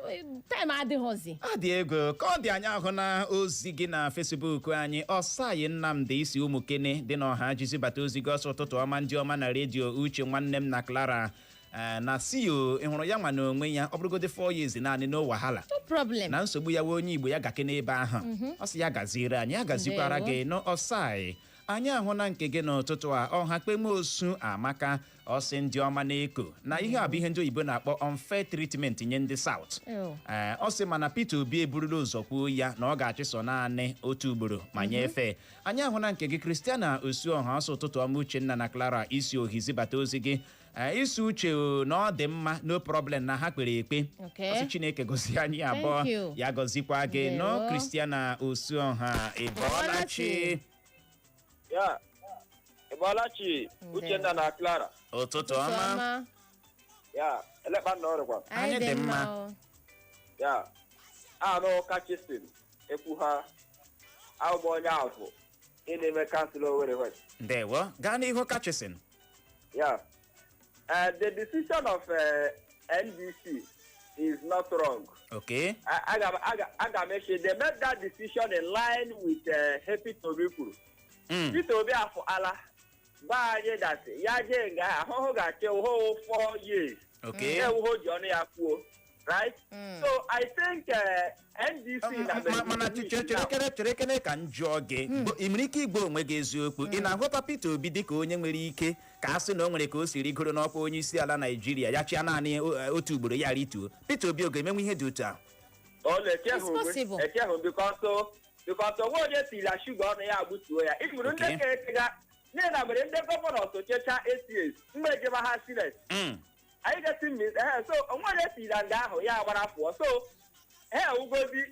Time adịghọzi. Ọ dị ego ka ọ dị. Anyị ahụ na ozi gị na Facebook anyị. Ọsayi Nnamdị isi Ụmụkene dị n'ọha jizi bata ozi gị ọsọ: "Ụtụtụ ọma, ndị ọma na redio, Uche nwanne m na Clara." Eh, na CEO ị hụrụ ya nwa na onwe ya, ọ bụrụgodị 4 years naanị, no wahala. No problem. Na nsogbu ya wee onye Igbo ya gake n'ebe ahụ. Ọ sị ya gaziere anyị, ya gazikwara Ndewo. gị nụ, Ọsai. Anyị ahụ na nke gị n'ụtụtụ a, Ọha Kpemosu Amaka, ọsị ndị ọma na-eko na ihe a bụ ihe ndị oyibo na-akpọ unfair treatment nye ndị South. Ew. Ee, ọ sị mana Peter Obi eburula ụzọ kwuo ya na ọ ga-achịsọ naanị otu ugboro ma nyefee. Anyị ahụ na nke gị, Kristiana Osuọha, ọsọ ụtụtụ ọma, Uchenna na Clara, isi ohi zibata ozi gị. Ee, isi uche o, na ọ dị mma, no problem, na ha kpere ekpe. Okay. Ọ sị Chineke gọzie anyị abụọ. Thank you. Ya gọzikwa gị nọ. Ndewo. Kristiana Osuọha, ịbọọlachi. Ya, Ịbọọlachi, Uchenna na Clara. Ụtụtụ ọma. Ọma. Ya, elekpa nna ọrịkwa. Anyị dị mma. O. Ya, anụ kachisin ekwu ha ahụbụ onye ahụ ị na-eme council Owerri West. Ndewo, gaa n'ihu, kachisin. Ya, the decision of NDC is not wrong. Aga m eche they made that decision in line with Peter Obi kwuru. Peter Obi afọ ala gwa anyị that ya jee nga ahụhụ ga-achị hụ 4 years. Ewuho ji ọnụ ya kwuo, right? So I think NDC na Mana chere kere, chere kere ka m jụọ gị. Ị nwere ike igwe onwe gị eziokwu, ị na-ahụta Peter Obi dịka onye nwere ike ka a sị na o nwere ka o siri goro n'ọkwa onye isi ala Naijiria, ya chịa naanị otu ugboro ya rituo? Peter Obi ọ ga-emenwe ihe dị otu ahụ? Ọ na-echeghị It's possible. onwe echeghị because onwe onye tiri shuga ọnụ ya gbutuo ya ifuru ndị ka ekega n'ihi na mere ndị governor sochecha ACS mgbe ejema ha senate. Anyị ga-esi mmiri ehe, so onwe onye tiri nga ahụ ya gbara pụọ, so ha ewugozi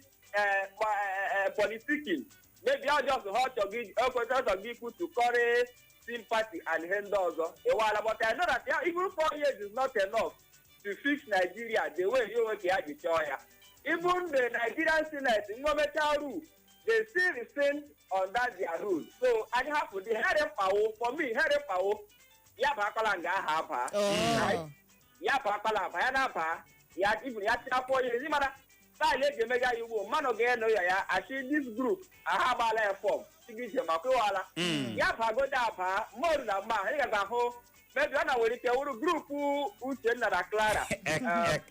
politicking, maybe ọ just ha ọchọgị ọchọgị ikwu to curry sympathy and ihe ndị ọzọ ịwala. But I know that yeah, even 4 years is not enough to fix Nigeria the way ya onwe ka ya ji chọọ ya. Even the Nigerian Senate nwemecha rule, they still rescind on that their rule. So anyị hapụ the here mkpawo. For me, here mkpawo ya bụ akwala nga aha aba. Right? Ya bụ akwala aba ya na-aba ya, even ya chịa 4 years, ịmara style eji emega ya ugbo mmanụ ga-eno ya ya achị this group aha agbaala ya form tige ije makwa ịwala ya bagodo aba mmadụ na mma ị gaga ahụ maybe ọ na nwere ike wụrụ group Uchenna na Clara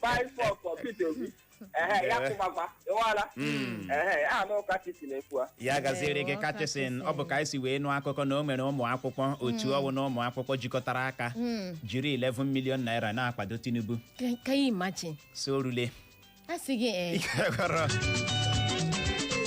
five four for Peter Obi, ehe ya kụmakwa ịwala ehe aha ụka chisi na-ekwu a. Ya gaziere gị. Ndewo, Kachisin, ọ bụ Kachisin. ka anyị si wee nụ akụkọ na o mere ụmụ akwụkwọ otu ọwụ na ụmụ akwụkwọ jikọtara aka jiri 11 million naira na-akwado Tinubu. Can you imagine? So orule. A sị gị ee.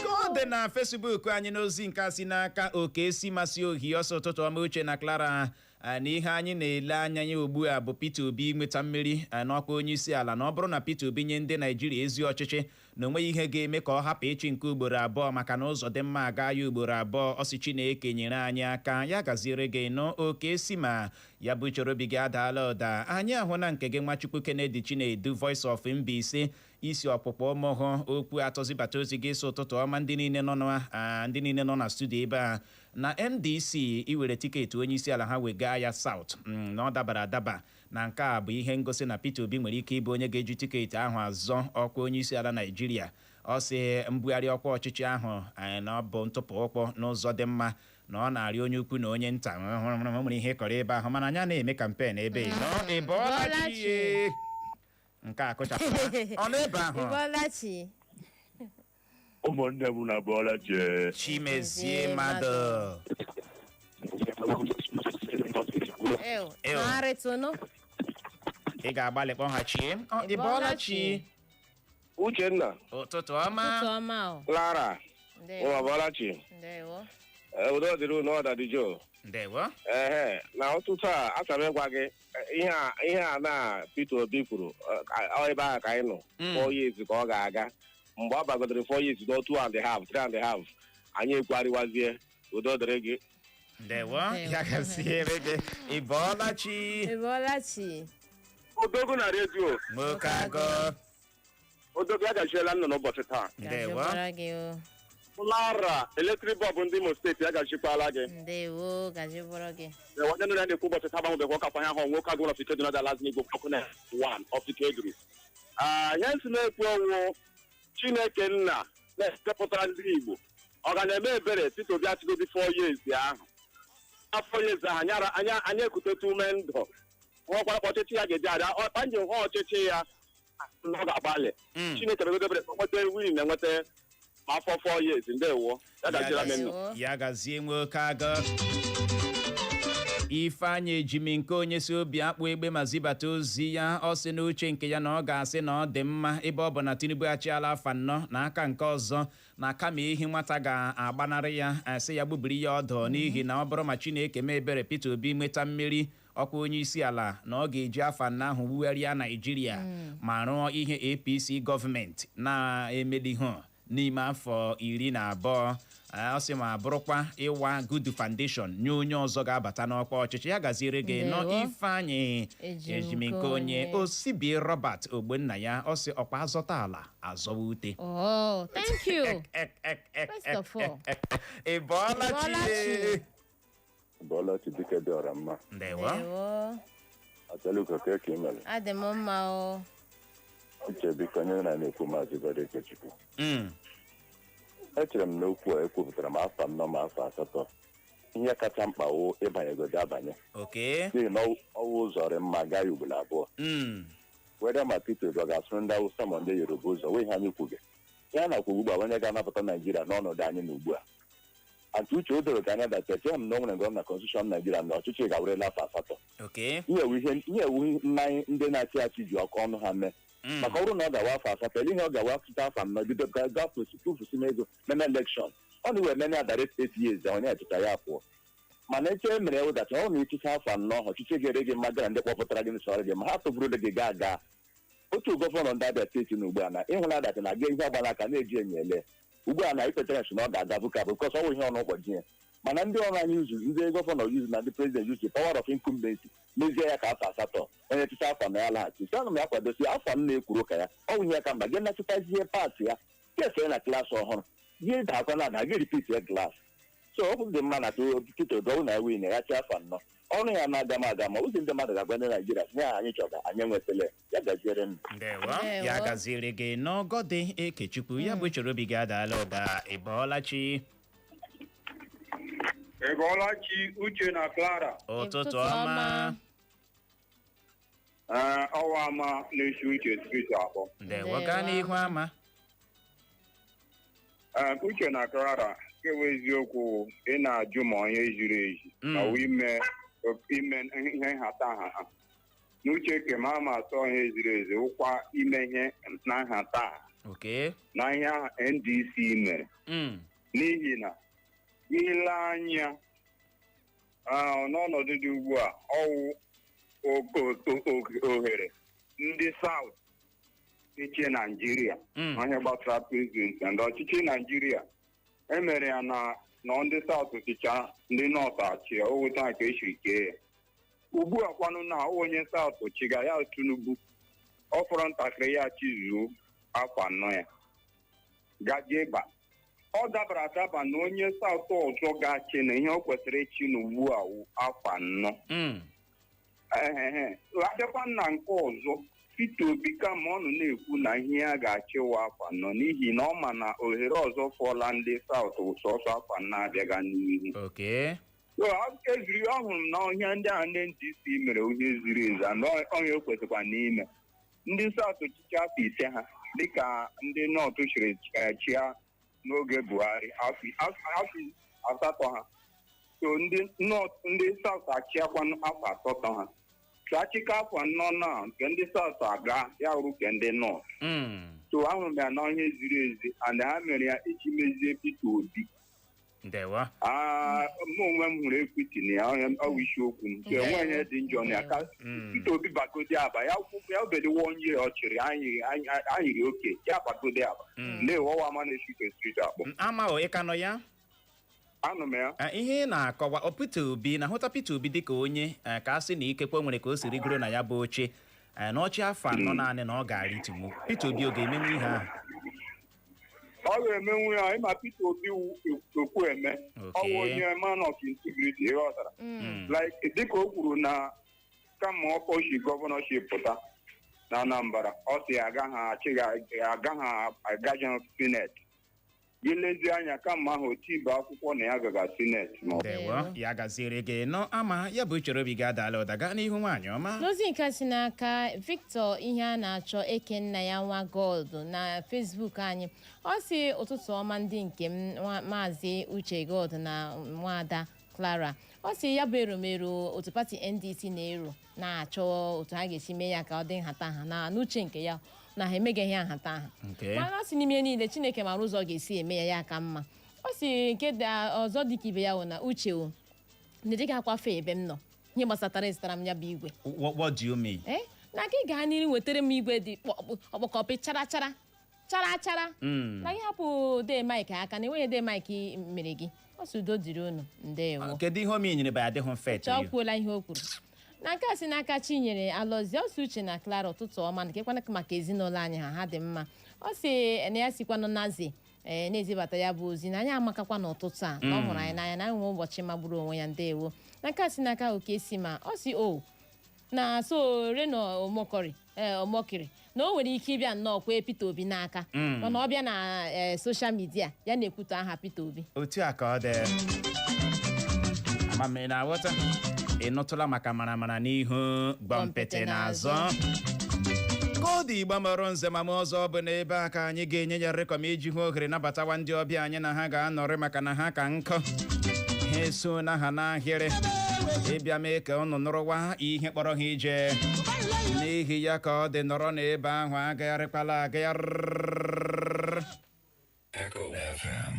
Ka ọ dị na Facebook anyị n'ozi nke a si n'aka Oke si masị ohi, ọsọ ụtụtụ ọma, Uche na Clara. Na ihe anyị na-ele anya ya ugbu a bụ Peter Obi nweta mmeri n'ọkwa onye isi ala, na ọ bụrụ na Peter Obi nye ndị Naijiria ezi ọchịchị, na onweghị ihe ga-eme ka ọ hapụ ịchị nke ugboro abụọ, maka na ụzọ dị mma aga ya ugboro abụọ. Ọsị Chineke nyere anyị aka. Ya gaziere gị nụ, Oke si ma ya bụ chọrọ obi gị adaala ụda. Anyị ahụ na nke gị, Nwachukwu Kennedy Chinedu, Voice of Mbaise, isi ọkpụkpọ ụmụhụ okwu atọzibata ozi gị, si ụtụtụ ọma, ndị niile nọ na ndị niile nọ na studio ebe a na NDC iwere ticket onye isi ala ha wega ya South, na ọ dabara adaba na nke a bụ ihe ngosi na Peter Obi nwere ike ịbụ onye ga-eji ticket ahụ azọ ọkwa onye isi ala Naijiria. Ọ sị mbugharị ọkwa ọchịchị ahụ na ọ bụ ntụpụ ụkwụ n'ụzọ dị mma, na ọ na-arịọ onye ukwu na onye nta o nwere ihe kọrọ ebe ahụ, mana anyị na-eme campaign ebe nọ. Ị bọọla chi? Nke a kụchapụla ọ n'ebe ahụ. Ịbọọlachi. Ụmụnne m na bọọla chee. Chimezie mmadụ. Ew, Ew. nọgharịtụnụ. Ị ga-agbalị kpọghachie. Ọ, ị bọọla chi? Uchenna. Ụtụtụ ọma. Ụtụtụ ọma o. Clara. Ndewo. Ụmụ bọọla chi. Ndewo. Udo dịrị unu, ọda dị jo. Ndewo. Ehe, na ụtụtụ a achọrọ m ịgwa gị ihe a na Peter Obi kwuru, ọ ebe ahụ ka anyị nọ. 4 years ka ọ ga-aga. Mgbe ọ bagodoro 4 years no two and a half, three and a half, anyị ekwugharịwazie. Udo dịrị gị. Ndewo. Ndewo. Ya gaziere gị. Ị bọọla chi? Ịbọọlachi. Odogwu na redio. Nwoke agụ. Odogwu, agachiela nnọ n'ụbọchị taa. Ndewo. Gazikwara gị o. Lara electric bulb ndị Imo Steeti agachikwala gị. Ndewo, gajibụrụ gị. Onye nọ ya na-ekwu ụbọchị taa gbanwebekwa ọka kwanye ahụ nwoke agụrụ ọfike dị na Dallas n'Igbo ọkụ na one ọfike eguru. Ihe nsị na-ekwu ọnwụ Chineke nna na-ekepụtara ndị Igbo ọ ga na-eme ebere. Peter Obi achịgodi 4 years ahụ, afọ years ahụ anyị ekutetu ume ndụ nwekwara ka ọchịchị ya ga-eji arịa ọkpa njem hụ ọchịchị ya na ọ ga-agbalị. Chineke megodo ebere ka ọ nweta win na-enweta ma afọ 4 years. Ndewo, ya gaziere m nnụ. Ndewo. Ya gazie nwoke agụ. Ifeanyị Ejimi nke onye si obi akpụ egbe ma zibata ozi ya, ọ sị n'uche nke ya na ọ ga-asị na ọ dị mma ebe ọ bụ na Tinubu achịala afọ 4 n'aka nke ọzọ, na kama ehi nwata ga-agbanarị ya, asị ya gbubiri ya ọdụ, n'ihi na ọ bụrụ ma Chineke mee ebere, Peter Obi nweta mmeri ọkwa onye isi ala, na ọ ga-eji afọ 4 ahụ wugharịa Naijiria ma rụọ ihe APC gọọmenti na-emelihu n'ime afọ 12. Ọ sị ma bụrụkwa ịwa good foundation nye onye ọzọ ga-abata n'ọkwa ọchịchị. Ya gaziere gị nọ. Ndewo. Ifeanyị Ejimike. Ejimike onye Onye. Osibie Robert Ogbonna ya, ọ sị ọkwa azọta ala azọwa ute. Oh, thank you. First of all. Ị bọọla Ị bọọla chi. chi. Bọọla chi, dike dị ọra mma. Ndewo. Ndewo. Ataluko ka ị mere? Adị m mma o. Uche, biko, onye na na-ekwu Maazị Godekechukwu. Echere m na okwu a ekwupụtara m afọ 4 ma afọ 8, ihe kacha mkpa wụ ịbanyegodo abanye, n'ihi na ọwụ ụzọ rị mma gaghị ugboro abụọ. Weda ma Peter Obi ọ ga-asụrụ ndị Awụsa ma ndị Yoruba ụzọ wee ihe anyị kwuge ya na kwugbu ugbu a, onye ga-anapụta Naijiria n'ọnọdụ anyị na ugbu a. Atụ uche o doro ka anya dacha echere m na o nwere gọọmenti constitution Naijiria na ọchịchị ga-werela afọ 8. Ihe ewu mmanya ndị na-achị achị ji ọkụ ọnụ ha mee, maka ọ bụrụ na ọ gawa afọ 8, ele ihe ọ gawa site afọ 4 bido ka gaa tụfusi n'ego meme election, ọ na iwe meme ya direct 8 years, onye achịcha ya pụọ. Mana eche e mere ewụdacha ọ na ịchịcha afọ 4 ọchịchị ga-ere gị mma gara ndị kpọpụtara gị nsọrọ gị ma ha tụbụrụ gị gaa gaa otu gọvanọ ndị Abịa Steeti na ugbu a na ịhụla adacha na aga ihe agbara aka na-eji enyo ele ugbu a na ikpetara nso na ọ ga-aga bụ ka bụ kọsọ ọwụ ihe ọnụ ụkpọji ya. Mana ndị ọrụ anyị yuzu, ndị gọvanọ yuzu na ndị president yuzu power of incumbency mezie ya ka afọ 8, onye chịcha afọ na ya laghachi. Si ana m ya kwadosi afọ m na-ekwuru ka ya ọ wụ ihe ka mba gị nachịtazie party ya kefee na class ọhụrụ gị dakwa na ada gị repeat ya class. So ọ dị mma na Peter Obi na win ya chi afọ 4, ọrụ ya na-aga m aga ma ụzọ ndị mmadụ ga-agwa ndị Naijiria sị ya anyị chọga anyị enwetala ya. Gaziere m. Ndewo. Ndewo. Ya gaziere gị n'ọgọdị Ekechukwu. Ya bụ chere obi gị adaala ụda. Ị bọọla chi. Ị bọọla chi, Uche na Clara. Ụtụtụ Ụtụtụ ọma. Ọma. Ee, ọwa ama na-esi Uche Street akpọ. Ndewo, gaa n'ihu, ama. Ee, Uche na Clara, nke bụ eziokwu, ị na-ajụ ma onye ziri ezi ma ọ bụ ime ihe nhata ha n'uche ke ma ama atọ ihe ziri ezi wụkwa ime ihe na nhata na ihe ahụ NDC mere, n'ihi na ile anya n'ọnọdụ dị ugbu a, ọwụ ohere ndị South ịchị Naijiria ihe gbasara president and ọchịchị Naijiria emere ya na ndị South chịcha, ndị North achị oweta ka esiri kee ya. Ugbu a kwanụ na onye South chịga ya, Tinubu, ọ fọrọ ntakịrị ya chizuo afọ 4 ya gaje ịba. Ọ dabara adaba na onye South ọzọ ga-achị na ihe ọ kwesịrị ịchị n'ugbu a wụ afọ 4. Ehehe, abịakwa na nke ọzọ, Peter Obi, kama ọ nọ na-ekwu na ihe ya ga-achịwa afọ 4, n'ihi na ọ ma na ohere ọzọ fọla ndị South sọsọ afọ 4 abịaga n'ihu. So eziri ọhụrụ m na ọhịa ndị a ndị NDC mere onye ziri ezi and ọhịa o kwesịkwa n'ime ndị South ọchịchị afọ 5 ha, dịka ndị North chịrị chịa n'oge Buhari afọ 8 ha. So ndị North, ndị South achịakwa afọ 8 ha. So achịkọ afọ 4 na nke ndị South aga ya wuru nke ndị North. So ahụrụ m ya na ọhịa ziri ezi and ha mere ya iji mezie Peter Obi. Ndewo. Ah, mụ onwe m hụrụ equity na ya ọ bụ isiokwu m. So enweghị ihe dị njọ na ya ka Peter Obi bagodi aba ya ya obedi one year ọ chịrị anyị anyị oke ya bagodi aba. Ndewo, ọwa ama na-esi Uche Street akpọ. Ama o, ị ka nọ ya? Anụ m ya. Ihe ị na-akọwa ọ Peter Obi na hụta Peter Obi dịka onye ka a sị na ikekwe nwere ka o siri goro na ya bụ oche na ọchị afọ 4 naanị na ọ ga-arịtumu Peter Obi, ọ ga-emenwu ihe ahụ? Ọ ga-emenwu ya. Ịma Peter Obi wu ekwu eme. Ọ wụ onye man of integrity, ịghọtara? Like dịka o kwuru na kama ọ kpọchi governorship pụta na Anambra, ọ sị agaghị achị, agaghị agaghị senate. Gị lezie anya, kama ahụ otibe akwụkwọ na ya gaga senate ma ọ Ndewo, ya gaziere gị nọ. Ama ya bụ uchere obi gị adala ụda. Gaa n'ihu, nwaanyị ọma. N'ozi nke si n'aka Victor ihe a na-achọ Ekenna ya nwa Gold na Facebook anyị, ọ si, "Ụtụtụ ọma, ndị nke m, Maazị Uche Gold na Nwada Clara." Ọ si ya bụ eromero otu pati NDC na-ero na-achọ otu ha ga-esi mee ya ka ọ dị nhataha, na n'uche nke ya na ha emeghị ya nhataha. Mana ọ sị n'ime niile, Chineke mara ụzọ ọ ga-esi eme ya ya ka mma. Ọ si nke ọzọ dịka ibe ya wụ na Uche o na-ejighị akwafe ebe m nọ ihe gbasatara ịzụtara m ya bụ igwe. What do you mean? Ee, na gị gaa n'iru nwetara m igwe dị ọkpọkọpị chara chara chara chara, na gị hapụ de Mike aka na enweghị de Mike mere gị. Ọ sị udo dịrị unu, ndewo. Kedu ihe o menyere by adịghị mfe to Chọọ you? Kwuola ihe o kwuru. Na nke a si n'aka Chinyere Alọzie, ọsị, "Uche na Clara, ụtụtụ ọma. Nke kwana maka ezinụlọ anyị, ha dị mma." Ọ sị na ya sikwanụ nazi ee na-ezibata ya bụ ozi na anyị amakakwa n'ụtụtụ a, na ọ hụrụ anyị n'anya, na anyị nwe ụbọchị magburu onwe ya. Ndewo. Na nke a si n'aka Oke si ma, ọ sị o na so Reno Omokori, ee, Omokiri, na o nwere ike ịbịa nnọọ kwee Peter Obi n'aka, mana ọ bịa na social media ya na-ekwutọ aha Peter Obi. Otu a ka ọ dị. Ama m ị na-aghọta. Ị nụtụla maka maramara n'ihu, gbọmpịtị n'azụ. Koodu Igbo mọrọ nze ma m ọzọ bụ n'ebe a ka anyị ga-enye ya rekọm iji hụ ohere nabatawa ndị ọbịa anyị na ha ga-anọrị, maka na ha ka nkọ ha eso na ha n'ahịrị ịbịa mee ka ụnụ nụrụwa ihe kpọrọ ha ije. N'ihi ya ka ọ dị nọrọ n'ebe ahụ, agagharịkwala agagharị. Echo FM.